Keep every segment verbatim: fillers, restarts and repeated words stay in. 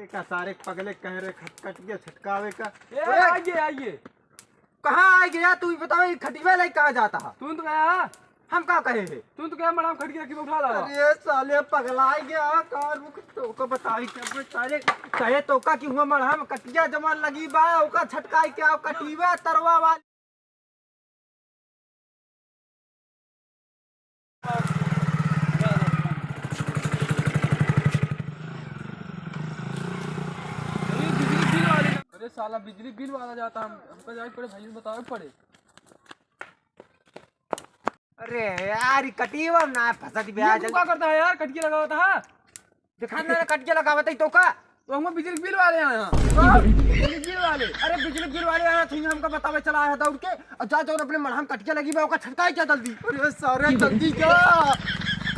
का सारे पगले कह रहे खट-, कटिया छटकावे का। ए, आइए, आइए। कहाँ आ गया तू? बताओ, ये खटिया लाई कहाँ जाता है? तू तो गया। हम का कहे है? तू तो गया, मड़ाम खटिया की उठा ला। अरे साले पगला गया का? रुक, तोका बताई क्या बे साले, चाहे तोका कि हुआ मड़ाम कटिया जमा लगी बा, ओका छटकाई के आओ कटिया तरवा वाली। अरे बिजली बिल वाले, अरे साला बिजली बिल वाला जाता, हम, हमका जाए पड़े, भाई बतावे पड़े। अरे यार, ई कटिया ना फंसत ये ब्याज। तू का करता है यार, कटिया लगावता है? दिखा ना, कटिया लगावत है तो का? तो हम बिजली बिल वाले आए हैं। हाँ? बिजली बिल वाले। अरे बिजली बिल वाले आए हैं, तो हमका बतावे चला आया दौड़ के। और जा, जा अपने मड़हा में कटिया लगी बा, ओका छटकाई क्या जल्दी? अरे सारे जल्दी क्या?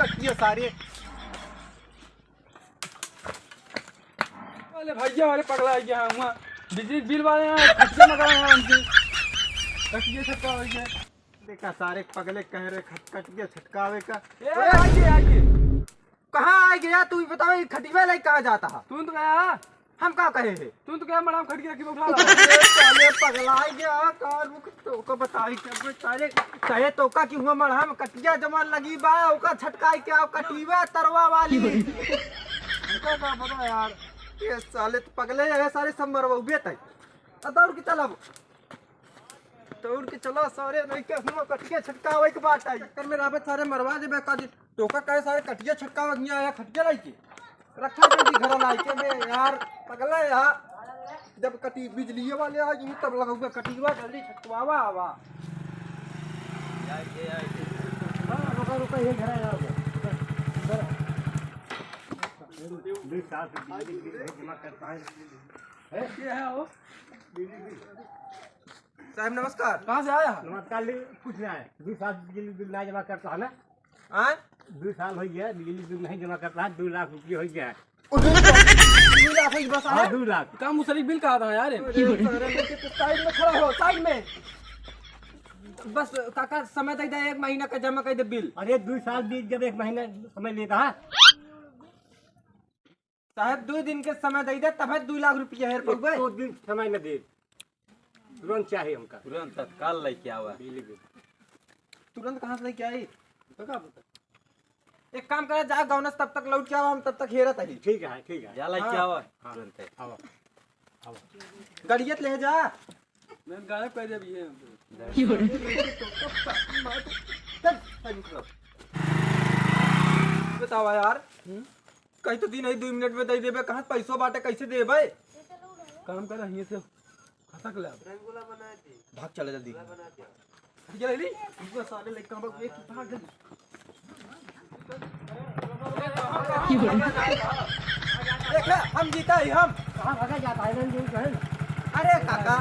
कटिया सारे। वाले भैया वाले पगला गया है, वहाँ बिजली बिल वाले हैं, कटिया लगा रहे हैं हमसे। कटिया छटका हो गया। देखा सारे पगले कह रहे खट-, कटिया छटकावे का। ए, आइए, आइए। कहाँ आ गया तू? बताओ, ये खटिया लाई कहाँ जाता है? तू तो गया। हम का कहे है? तू तो गया, मड़ाम खटिया की उठा ला। अरे साले पगला गया का? रुक, तोका बताई क्या बे साले, चाहे तोका कि हुआ मड़हा में कटिया जमा लगी बा, ओका छटकाई के आओ कटिया तरवा वाली। हमका का पता यार। ये साले तो पगले है सारे, सब मरवा उबे तई। आ दौड़ के चल अब। दौड़ के चलो सारे, नहीं के हुआ कटिया छटकावे के बात आई। चक्कर में राबत सारे मरवा देबे का जी। तोका कहे सारे कटिया छटकावे के आया, खटिया लाई के। रखा जल्दी घर लाई के बे यार, पगला यार। जब कटी बिजलिए वाले आ गई तब लगौगे कटिया जल्दी छटकवावा आवा। हाँ, रुका, रुका, ये घर आया। दो साल से बिजली बिल नहीं जमा करता है। हैं? ये है वो। साहब नमस्कार। कहाँ से आया? नमस्कार, ले, कुछ ना है। दो साल बिजली बिल ना जमा करता है ना? आय? दो साल हो गया, बिजली बिल नहीं जमा करता है, दो लाख रुपये हो गया है। दो लाख हो गया बस, हाँ, आय? दो लाख। का मुसरी बिल कहा था यार? अरे, सारे लेके तो साइड में खड़ा हो, साइड में। बस काका, समय दे दे, एक महीना का जमा कर दे बिल। अरे, दो साल बीत जब एक महीना समय लेता है। साहब, दो दिन के समय दे दे, तब है दो लाख रुपया हेर पउबे। एक दो दिन समय न दे, तुरंत चाहे हमका। तुरंत तत्काल लेके आवा। बिल्कुल। तुरंत कहाँ से लेके आई? तो का पता? एक काम करा, जा गौनस तब तक लौट के आवा, हम तब तक हेरत हई। ठीक है, ठीक है। जा लेके हाँ। आवा, हाँ। तुरंत। आवा, आवा। गड़ियत ले जा। मैं गायब कर देब ये। चल, चल निकलो। बतावा यार, हम्म? कहीं तो दिन ही दो मिनट में दे देबे, कहाँ पैसो बाटे, कैसे देबे? काम कर, हियाँ से खसक ले। भाग चले जल्दी। ये ले ली, इनको सारे लेके हम लोग एक भाग जल्दी। देखा, हम जीता ही हम। कहाँ भागा जाता है, रंग देख रहे हैं। अरे काका,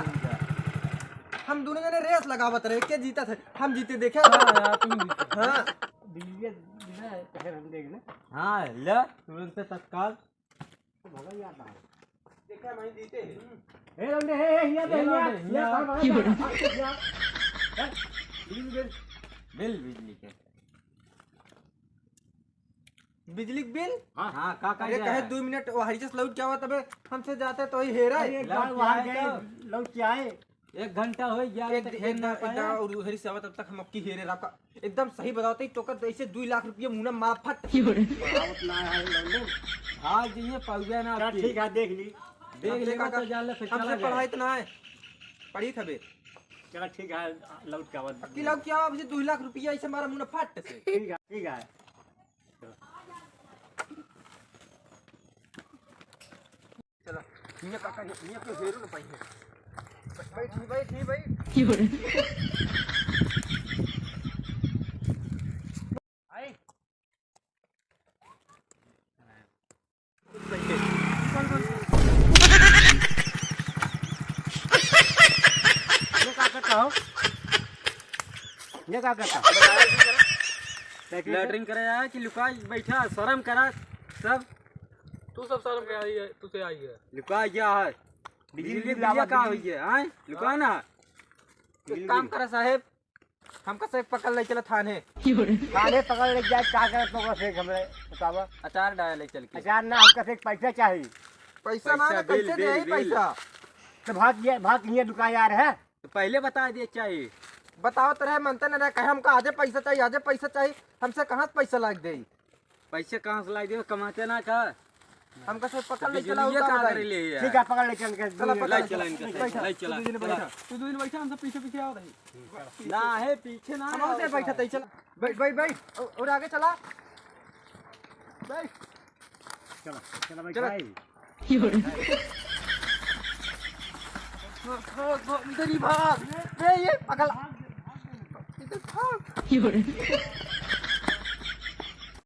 हम दोनों जने रेस लगावत रहे, के जीता थे? हम जीते, देखे? हाँ, यार, तुम जीते। हाँ। बिजली बिना है, हम देख ले। हाँ, ले, तुरंत तत्काल। भागा जाता है। देखा, मैं जीते हैं। ए, लौंडे, ए, ए, हिया दे, ए, हिया, लौंडे, हिया, हिया। कहाँ भागा जाता है? बिल, बिल। बिल बिजली के। बिजली के बिल? हाँ। हाँ, का, का अरे, कहे दो मिनट, वो हरिजस लौट के आवा, तबे हमसे जाते तो ही हेरा। अरे, एक बार वहाँ गए, लौट के आए। एक घंटा हो गया, अभी तक हेर ना पाया। और हरी से आवा, तब तक हम अबकी हेरे रहा। एकदम सही बताओ, तो तोका ऐसे दो लाख रुपया मुना मार फट। आवत ना है, लौंडे। हाँ, जी, ये पौधा ना चल, आपकी। ठीक है, देख ली। देख ले, काका, तो जान ले, फिर हमसे चला जाए। पढ़ाई तो ना है, पढ़ी खबे। चला, ठीक है, लौट के आवा। अबकी लौट के आवा, अबसे दो लाख रुपया ऐसे मारा मुना फट से। ठीक है, ठीक है। चला, हियाँ काका, हियाँ के हेरो न पाई है। बैठी, बैठी, बैठी। आई। ये का करता हो? ये का करता हो? लैट्रिन करे आया कि लुका बैठा, शर्म करा सब। तू सब शर्म के आई है, तू से आई है। लुका गया है। बिजली बिल बिल का हुई है, आय? लुका ना। एक काम करा साहेब, हमका से पकड़ ले चला थाने। थाने पकड़ ले जाए, का करत तो ओकरा से हमरे बतावा। अचार डाल ले चल के। अचार ना, हमका से पैसा चाहिए। पैसा ना, पैसा ना, कैसे बिल, दे बिल, बिल। पैसा? तो भाग गया, भाग गया दुकान यार है। तो पहले बता दिए चाहिए। बतावत रहे, मनते न रहे, कहे हमका आजे पैसा चाहिए, आजे पैसा चाहिए। हमसे कहाँ से पैसा लाग दे? पैसे कहाँ से लाई दियो, कमाते ना का? हमका से पकड़ ले चला, बिजलिया उतार का दे। करे ले यार? ठीक है, पकड़ ले चल के। चला, पकड़ ले ले चला चला। इनका, बैठा। ले चला, तू दो दिन चला। बैठा। तू दो दिन बैठा, हम सब पीछे पीछे आओ रही। ना है, पीछे ना हम आओ से बैठा, तई चला। बैठ, बैठ, बैठ। और, और आगे चला। बैठ। चला, चला, बैठ चला। भाई। भाग, भाग, भाग, इधर ही भाग। रे, ये पकड़। इधर भाग।